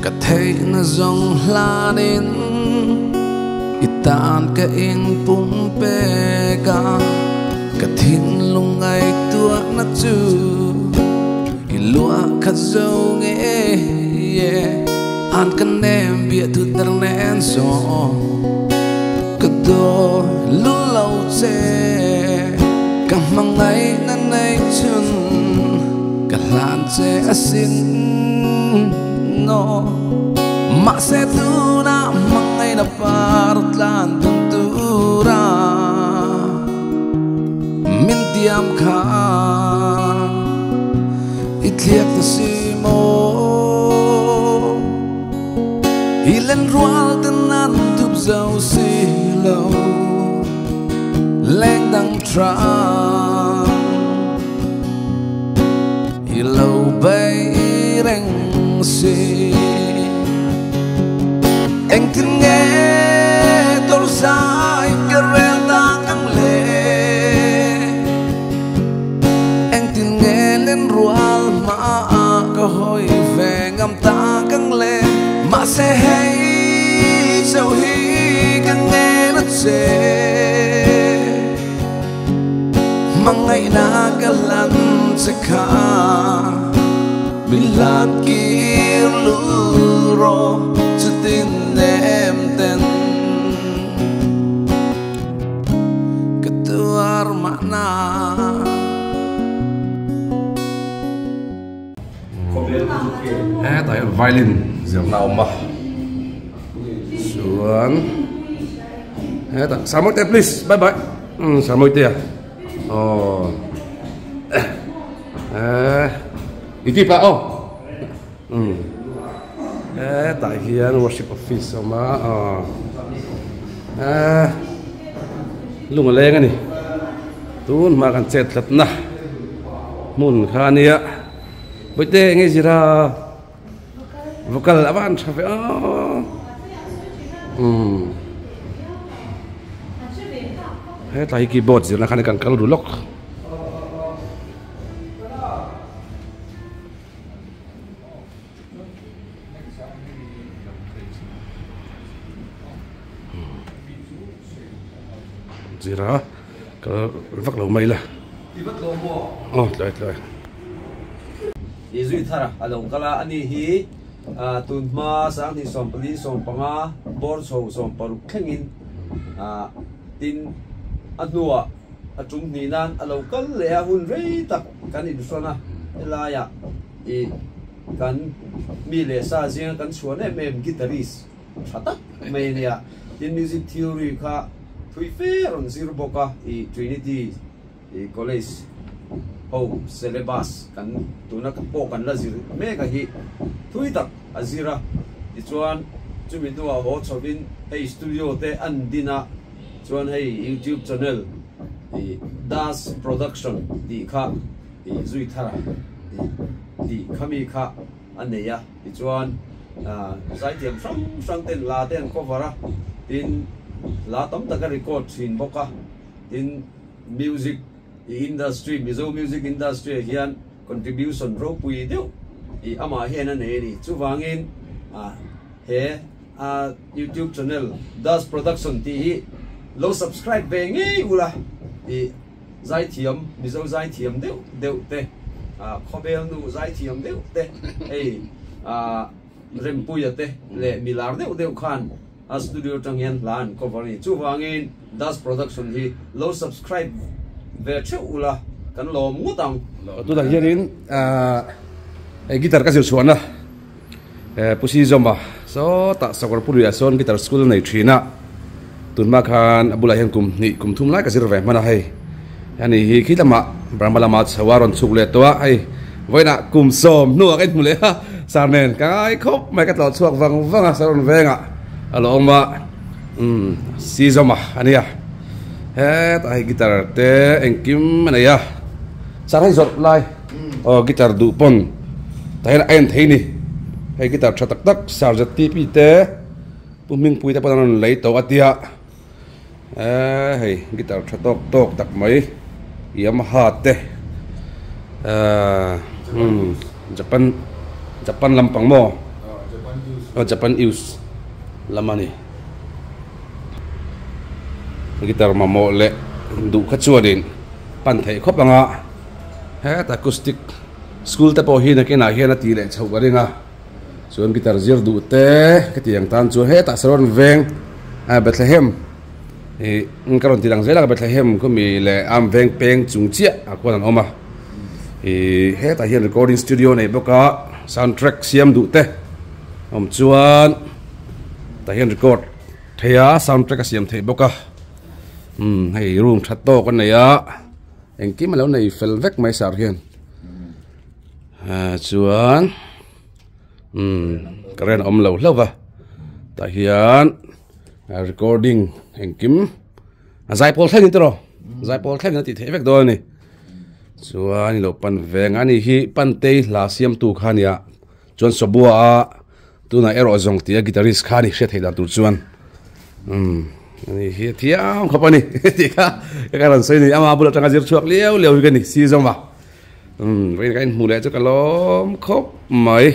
Ka theihna zawng hlanin i tan ka inpumpek a, ka thinlung ngaihtuahna chu i luah khat zo ngei e. An ka nem biah thu tar nen zawng ka dawi lu lo che, ka hmangaihna nei chhun ka hlan che asin aw. Mahse tunah hmangaihna par tlan dun tura min tiam kha i thliak ta si maw? I len rual ten an thup zo si lo leng dang trang i lo bei reng si. Engtin nge tawlzai ka rel tak ang le? Engtin nge len rual hmaah ka hawi ve ngam tak ang le? Mahse hei chauh hi ka ngen a che, hmangaihna ka hlan che kha min hlan kir lul rawh chutin nem ten ka tuar mahna. Hetah hian violin zirna a awm a chuan hetah Samuel please bye bye umm Samuel te aw eh i ti pah aw umm hetah hian worship office a awm a aw eh lung a leng a ni tun hma kan chet tlatna hmun kha a nia bawihte eng nge zira vocal a van tha ve aw umm hetlai hi keyboard zirna khan kan kal ru lawk. Zira kal vak lo mai la aw tlai tlai. I zui thar a lo kal a, ani hi tun hma sanghnih 14 15 bawr chho 60 thlengin tin a hnuah a tum hnih nan a lo kal leh a, hun rei tak kan inhrawn a, helaiah i kan mi leh sa zinga kan chhuan em em guitarist tha tak mai a nia, tin music theory kha thui fe rawn zir bawk a, i Trinity College ho syllabus kan tuna pawh kan la zir mek a hi thui tak a zir a, tichuan chumi hnuah haw chhovin hei studio te an din a. Chuan hei YouTube channel i Das Production tih kha i zui thar a tih khami kha a nei a, tichuan zaithiam hrang hrang ten hla te an cover a, tin hla tam tak a record thin bawk a, tin music i industry Mizo music industry ah hian contribution ropui deuh i amah hian a nei a ni. Chuvangin he. A YouTube channel Das Production tih hi lo subscribe ve ngei ula i zaithiam Mizo zaithiam deuh deuh te khawvel nu zaithiam deuh te hei Rempuia te leh milar deuh deuh khan a studio tang hian hla an cover a ni. Chuvangin Das Production hi lo subscribe ve theuh ula kan lawm ngawt ang. Tunah hianin guitar ka zir chhuahna. Pu Sizawma sawtah Sakawrpuri ah sawn guitar school a nei thin a, tunhma khan a bulah hian kum hnih kum thum lai ka zir ve hman a hei ani hi khi lamah Burma lama chho a rawn chhuk leh tawh a hei vawiinah kum sawm hnuah ka inhmu leh a sar nen ka ngai khawp mai ka tlawh chhuak vang vang a Saron vengah a lo awm a umm Sizawma a nia hetah hei guitar te engkim a nei a sar hei zawrh lai. Aw guitar duh pawn tah hian a en thei ni hei guitar tha tak tak Sarja T P te Pu Hmingpui te pawn an rawn lei tawh a tia eee hei guitar tha tawk tawk tak mai Yamaha te eee umm Japan Japan lampang maw. Japan use lam a ni. Guitar mamawh leh duh kha chuanin pan theih khawp ang a, heta acoustic school te pawh hi nakinah hian a tih leh chhoh ka ring a, chuan guitar zir duh te ka tih ang tan chuan hetah Saron veng Bethlehem ih ka rawn ti lang zel a Bethlehem khawmi leh am veng peng chung chiah ah khuan an awm a, ih hetah hian recording studio a nei bawk a sound track siam duh te awm chuan tah hian record thei a sound track a siam theih bawk a umm hei room tha tawk a nei a engkim a lo nei fel vek mai sar hian ah chuan umm current a awm lo hlauh va tah hian recording engkim a zaipawl thlengin tiraw zaipawl thlengin a tih theih vek dawn a ni chuan ilo pan veng a ni hi pantei hla siamtu kha a nia. Chuan Sobua a tunah erawh zawng tia guitarist kha a ni hriat theih dan tur chuan umm ani hi a thiam khawp a ni tih kha ka rawn sawi a ni ama bul atanga zir chhuak liau liau hi ka ni si zawng a umm vawiin ka inhmuh leh chu ka lawm khawp mai.